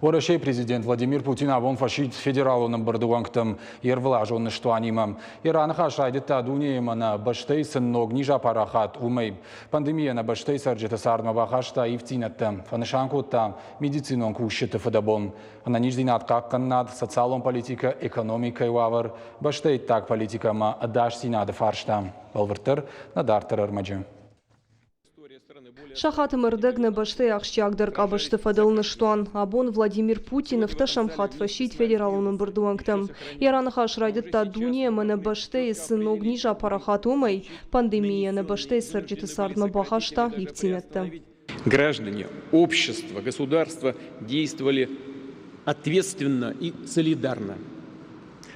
Уӕрӕсейы президент Владимир Путин абон фӕсидт федералон ӕмбырды уӕнгтӕм йе рвылазон ныстуанимӕ. Йӕ раныхас райдыдта дунейы ӕмӕ нӕ бӕстӕйы цы ног низ апарахат, уымӕй. Пандемийӕ нӕ бӕстӕйы цӕрджыты цардмӕ бахаста ивддзинӕдтӕ, фӕнысан кодта медицинон кусджыты фыдӕбон. Ӕнӕниздзинад хъахъхъӕнынад, социалон политикӕ, экономикӕйы уавӕр, бӕстӕйы ӕддаг политикӕ ӕмӕ ӕдасдзинады фарста. Бӕлвырддӕр, нӕ дарддӕр ӕрмӕджы. Сахаты ӕрдӕг нӕ бӕстӕйы ахсджиагдӕр къабӕзты фӕдыл ныстуан. Абон Владимир Путин ӕвддӕсӕм хатт фӕсидт федералон ӕмбырды уӕнгтӕм. Йӕ раныхас райдыдта дуне ӕмӕ нӕ бӕстӕйы цы ног низ апарахат, уымӕй. Пандемийӕ нӕ бӕстӕйы цӕрджыты цардмӕ бахаста ивддзинӕдтӕ. Граждане, общество, государство действовали ответственно и солидарно.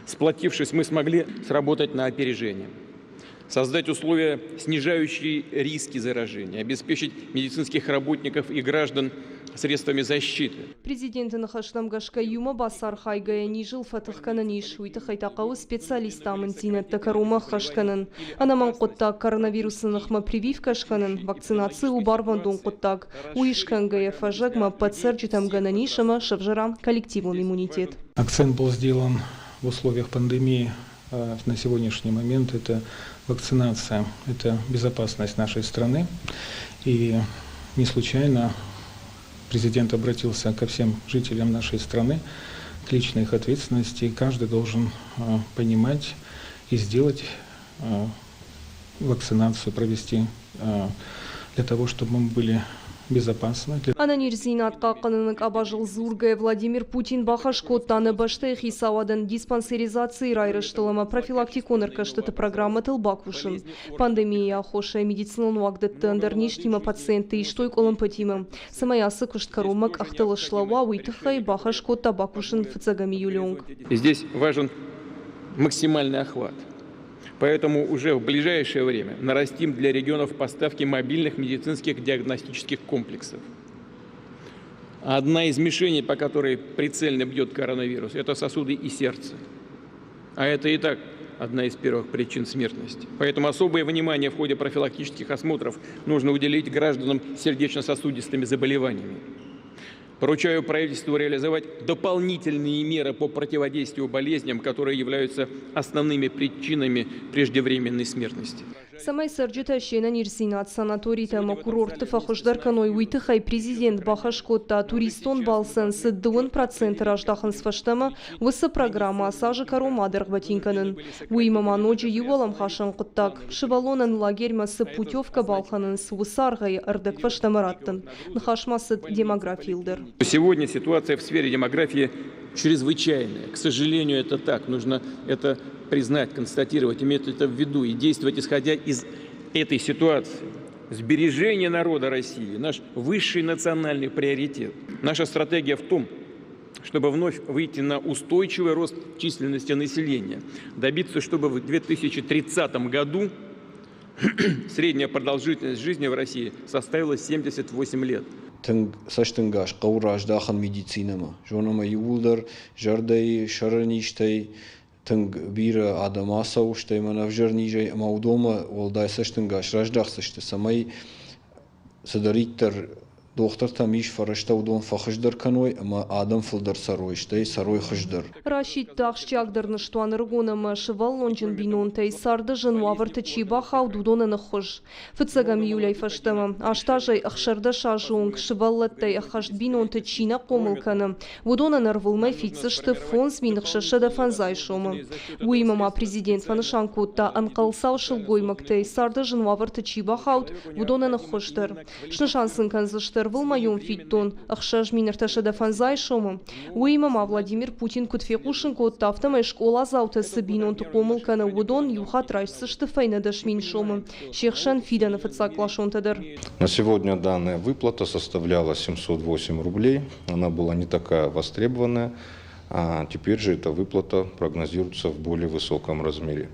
Сплотившись, мы смогли сработать на опережение, создать условия, снижающие риски заражения, обеспечить медицинских работников и граждан средствами защиты. Президенты ныхӕстӕм гӕсгӕ иумӕ бацархайгӕйӕ низыл фӕтых кӕнӕн ис, уый тыххӕй та хъӕуы специалистты амынддзинӕдтӕ кӕронмӕ ӕххӕст кӕнын. Ӕнӕмӕнг хъуыддаг коронавирусы ныхмӕ прививкӕ скӕнын, вакцинаци у барвӕндон хъуыддаг. Уый скӕнгӕйӕ фӕззӕгмӕ ӕппӕт цӕрджытӕм гӕнӕн ис ӕмӕ сӕвзӕра коллективон иммунитет. Акцент был сделан в условиях пандемии на сегодняшний момент это вакцинация, это безопасность нашей страны. И не случайно президент обратился ко всем жителям нашей страны, к личной их ответственности. Каждый должен понимать и сделать вакцинацию, провести для того, чтобы мы были безопасны. Ӕнӕниздзинад хъахъхъӕныны къабазыл дзургӕйӕ Владимир Путин бахӕс кодта нӕ бӕстӕйы хицауадӕн диспансеризацийы райрӕзтыл ӕмӕ профилактикон ӕркӕстыты программӕтыл бакусын. Пандемийы аххосӕй медицинон уагдӕтты ӕндӕр низтимӕ пациентты истой къуылымпытимӕ. Цӕмӕй ацы куыст кӕронмӕ къӕхтыл слӕууа, уый тыххӕй бахӕс кодта бакусын фыццӕгӕм июлы онг. Здесь важен максимальный охват. Поэтому уже в ближайшее время нарастим для регионов поставки мобильных медицинских диагностических комплексов. Одна из мишеней, по которой прицельно бьет коронавирус, это сосуды и сердце. А это и так одна из первых причин смертности. Поэтому особое внимание в ходе профилактических осмотров нужно уделить гражданам с сердечно-сосудистыми заболеваниями. Поручаю правительству реализовать дополнительные меры по противодействию болезням, которые являются основными причинами преждевременной смертности. Цӕмӕй цӕрджытӕ се нӕниздзинад санаторитӕ ӕмӕ курортты фӕхуыздӕр кӕной, уый тыххӕй президент бахӕс кодта туристон балцӕн цы 2% раздахынц фӕстӕмӕ, уыцы программӕ ацы азы кӕронмӕ адӕргъвӕтин кӕнын. Уыимӕ ма ноджы иу уӕлӕмхасӕн хъуыддаг – сывӕллонӕн лагерьмӕ цы путевкӕ балхӕнынц, уыцы аргъӕй ӕрдӕг фӕстӕмӕ раттын. Ныхас ма цыд демографийыл дӕр. Сегодня ситуация в сфере демографии чрезвычайная. К сожалению, это так. Нужно это признать, констатировать, иметь это в виду и действовать, исходя из этой ситуации. Сбережение народа России – наш высший национальный приоритет. Наша стратегия в том, чтобы вновь выйти на устойчивый рост численности населения, добиться, чтобы в 2030 году средняя продолжительность жизни в России составила 78 лет. Тынг цӕстӕнгас хъӕуы раздахын медицинӕмӕ. Зонӕм ӕй иууылдӕр, зӕрдӕйы, сӕры низтӕй тынг бирӕ адӕм ацӕуы, стӕй мӕнӕ ӕвзӕр низӕй ӕмӕ уыдонмӕ уӕлдай цӕстӕнгас раздахдзысты, цӕмӕй цыдӕриддӕр дохтыртӕм ис фӕрӕзтӕ, уыдон фӕхуыздӕр кӕной ӕмӕ адӕм фылдӕр цӕрой, стӕй цӕрой хуыздӕр. Расидт ахсджиагдӕр ныстуан ӕрыгон ӕмӕ сывӕллонджын бинонтӕй царды зын уавӕрты чи бахауд, уыдонӕн ӕххуыс. Фыццӕгӕм июлӕй фӕстӕмӕ 8 азӕй 16 азы онг сывӕллӕттӕй ӕххӕст бинонты чи нӕ хъомыл кӕны, уыдонӕн ӕрвылмӕй фиддзысты 5650 сомы. Уыимӕ ма президент фӕнысан кодта, ӕнхъӕлцау сылгоймӕгтӕй царды зын уавӕрты чи бахауд, уыдонӕн ӕххуыс дӕр. Снысан сын кӕндзысты ӕрвылмӕйон фиддон 6350 сомы. Уыимӕ ма Владимир Путин куыд фехъусын кодта, афтӕмӕй скъоладзаутӕ цы бинонты хъомыл кӕны, уыдон иу хатт райсдзысты фӕйнӕ 10 000 сомы, се хсӕн фидӕны фыццагкъласонтӕ дӕр. На сегодня данная выплата составляла 708 рублей. Она была не такая востребованная. А теперь же эта выплата прогнозируется в более высоком размере.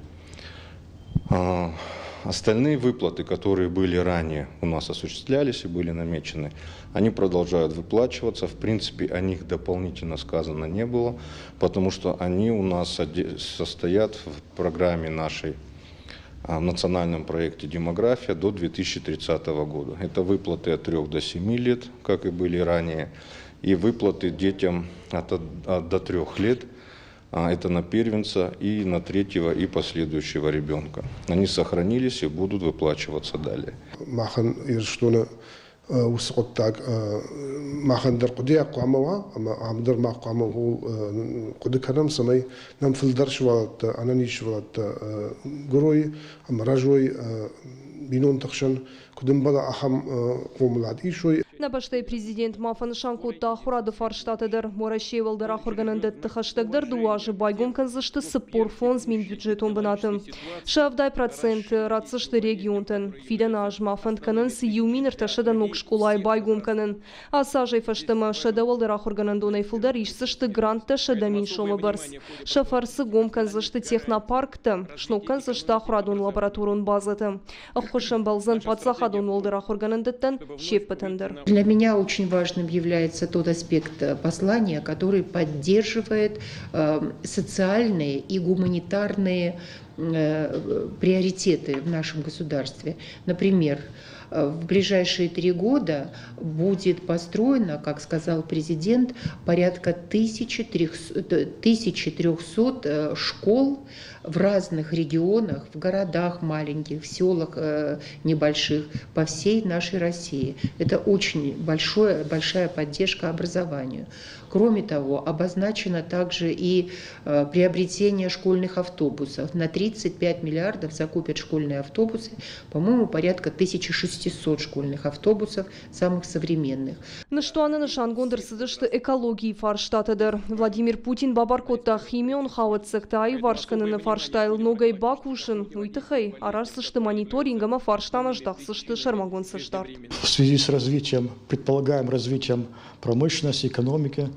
Остальные выплаты, которые были ранее у нас осуществлялись и были намечены, они продолжают выплачиваться. В принципе, о них дополнительно сказано не было, потому что они у нас состоят в программе нашей в национальном проекте «Демография» до 2030 года. Это выплаты от 3 до 7 лет, как и были ранее. И выплаты детям от до 3 лет, это на первенца и на третьего и последующего ребенка. Они сохранились и будут выплачиваться далее. Махӕн Ирыстоны уыцы хъуыддаг махӕн дӕр хъуыдыйаг хъуамӕ уа ӕмӕ ам дӕр мах хъуамӕ ууыл хъуыды кӕнӕм, цӕмӕй нӕм фылдӕр сывӕллӕттӕ, ӕнӕниз сывӕллӕттӕ гуырой ӕмӕ рӕзой бинонты хсӕн, куыд ӕмбӕлы, ахӕм хъомылад исой. Нӕ бӕстӕйы президент ма фӕнысан кодта ахуырады фарстатӕ дӕр. Уӕрӕсейы уӕлдӕр ахуыргӕнӕндӕтты хӕстӕгдӕр 2 азы байгом кӕндзысты 45 000 бюджетон бынаты. Сӕ 70% ратдзысты регионтӕн. Фидӕны аз ма фӕнд кӕнынц 1300 ног скъолайы байгом кӕнын. Ацы азӕй фӕстӕмӕ 100 уӕлдӕр ахуыргӕнӕндонӕй фылдӕр исдзысты гранттӕ 100 000 сомы бӕрц. Сӕ фӕрцы гом кӕндзысты технопарктӕ, сног кӕндзысты ахуырадон лабораторон базӕтӕ. Ӕххуыс ӕмбӕлдзӕн паддзахадон уӕлдӕр ахуыргӕнӕндӕттӕн се ппӕтӕн дӕр. Для меня очень важным является тот аспект послания, который поддерживает социальные и гуманитарные приоритеты в нашем государстве. Например, в ближайшие 3 года будет построено, как сказал президент, порядка 1300 школ в разных регионах, в городах маленьких, в селах небольших, по всей нашей России. Это очень большая поддержка образованию. Кроме того, обозначено также и приобретение школьных автобусов. На 35 миллиардов закупят школьные автобусы, по-моему, порядка 1600 школьных автобусов, самых современных. Ныстуаны нысангонд ӕрцыдысты экологийы фарстатӕ дӕр. Владимир Путин бабар кодта химион хауӕццӕгтӕ аиуварс кӕныны фарстайыл ногӕй бакусын. Уый тыххӕй араздзысты мониторинг ӕмӕ фарстамӕ здахдзысты сӕрмагонд цӕстдард. В связи с развитием, предполагаемым развитием промышленности, экономики,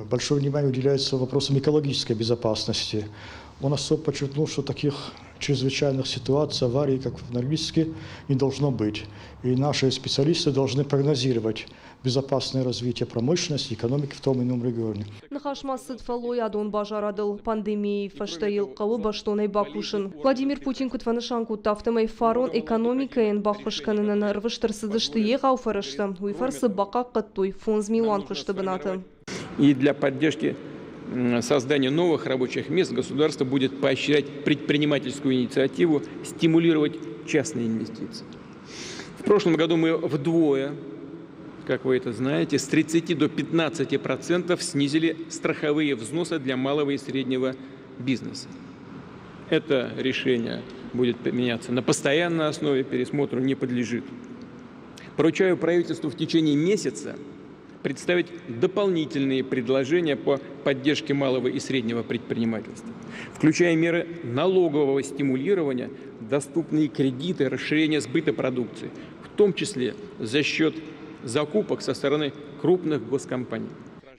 большое внимание уделяется вопросам экологической безопасности. Он особо подчеркнул, что таких чрезвычайных ситуаций, аварий, как в Норильске, не должно быть. И наши специалисты должны прогнозировать безопасное развитие промышленности, экономики в том или ином регионе. Ныхас ма цыд фӕллойадон базарадыл. Пандемийы фӕстӕ йыл хъӕуы бӕстонӕй бакусын. Владимир Путин куыд фӕнысан кодта, афтӕмӕй фарон экономикӕйӕн баххуыс кӕнынӕн ӕрвыст ӕрцыдысты егъау фӕрӕзтӕ. Уый фӕрцы бахъахъхъӕдтой 5 милуан куысты бынаты. И для поддержки создания новых рабочих мест государство будет поощрять предпринимательскую инициативу, стимулировать частные инвестиции. В прошлом году мы вдвое, как вы это знаете, с 30 до 15% снизили страховые взносы для малого и среднего бизнеса. Это решение будет применяться на постоянной основе, пересмотру не подлежит. Поручаю правительству в течение месяца представить дополнительные предложения по поддержке малого и среднего предпринимательства, включая меры налогового стимулирования, доступные кредиты, расширение сбыта продукции, в том числе за счет закупок со стороны крупных госкомпаний.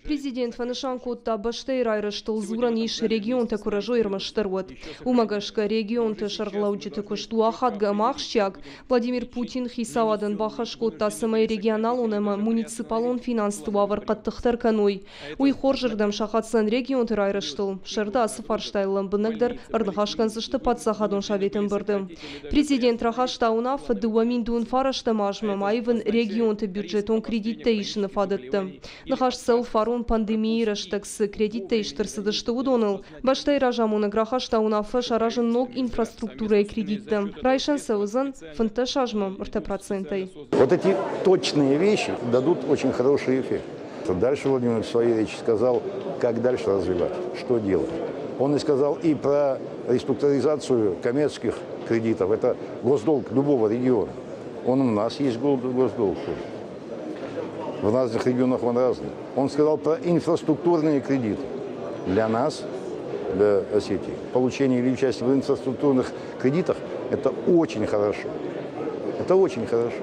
Президент фӕнысан кодта, бӕстӕйы райрӕзтыл дзурӕн ис регионтӕ куы рӕзой, ӕрмӕстдӕр уӕд. Уымӕ гӕсгӕ регионты сӕргълӕуджыты куыст у ахадгӕ ӕмӕ ахсджиаг. Владимир Путин хицауадӕн бахӕс кодта, цӕмӕй регионалон ӕмӕ муниципалон финансты уавӕр хъӕддыхдӕр кӕной. Уый хорзырдӕм сахаддзӕн регионты райрӕзтыл. Сӕрды ацы фарстайыл лӕмбынӕгдӕр ӕрныхас кӕндзысты паддзахадон советы ӕмбырды. Президент рахаста уынаффӕ 2019 азмӕ аивын регионты бюджетон кредиттӕ исыны фадӕттӕ. Ныхас цӕуы фарон пандемийы рӕстӕг цы кредиттӕ ист ӕрцыдысты, уыдоныл. Бӕстӕйы разамонӕг рахаста уынаффӕ саразын ног инфраструктурӕйы кредиттӕ. Райсӕн сӕ уыдзӕн 15 азмӕ 3%-ӕй. Вот эти точные вещи дадут очень хороший эффект. Дальше Владимир в своей речи сказал, как дальше развивать, что делать. Он и сказал и про реструктуризацию коммерческих кредитов. Это госдолг любого региона. Он у нас есть госдолг тоже. В разных регионах он разный. Он сказал про инфраструктурные кредиты. Для нас, для Осетии, получение или участие в инфраструктурных кредитах – это очень хорошо. Это очень хорошо.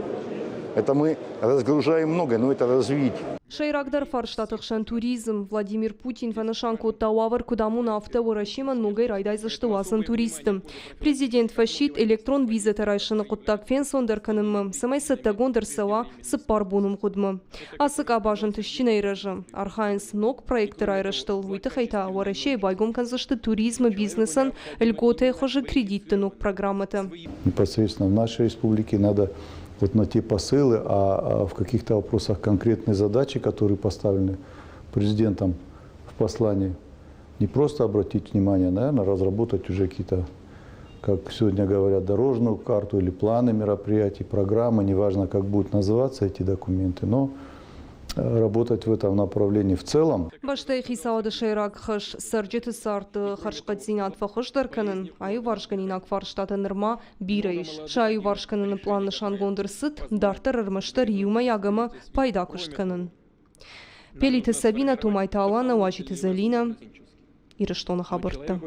Это мы разгружаем многое, но это развитие. Сӕйрагдӕр фарстаты хсӕн туризм. Владимир Путин фӕнысан кодта, уавӕр куыд амона, афтӕ Уӕрӕсемӕ ногӕй райдайдзысты уадзын туристты. Президент фӕсидт электрон визӕтӕ райсыны хъуыддаг фенцондӕр кӕнынмӕ, цӕмӕй цӕттӕгонд ӕрцӕуа 4 боны мгъуыдмӕ. Ацы къабаз ӕнтыстджынӕй рӕзы. Архайынц ног проектты райрӕзтыл, уый тыххӕй та Уӕрӕсейы байгом кӕндзысты туризмы бизнесӕн льготӕйы хуызы кредитты ног программӕтӕ. Непосредственно в нашей республике надо вот на те посылы, а в каких-то вопросах конкретные задачи, которые поставлены президентом в послании, не просто обратить внимание, наверное, разработать уже какие-то, как сегодня говорят, дорожную карту или планы мероприятий, программы, неважно, как будут называться эти документы, но работать в этом направлении в целом. Бӕстӕйы хицауады сӕйраг хӕс цӕрджыты царды хӕрзхъӕддзинад фӕхуыздӕр кӕнын, аиуварсгӕнинаг фарстатӕ нырма бирӕ ис. Сӕ аиуварс кӕныны пълан нысангонд ӕрцыд, дарддӕр ӕрмӕстдӕр иумӕйаг ӕмӕ пайда куыст кӕнын. Пелиты Сабина, Томайты Алана, Уазиты Зӕлинӕ, Ирыстоны хабӕрттӕ.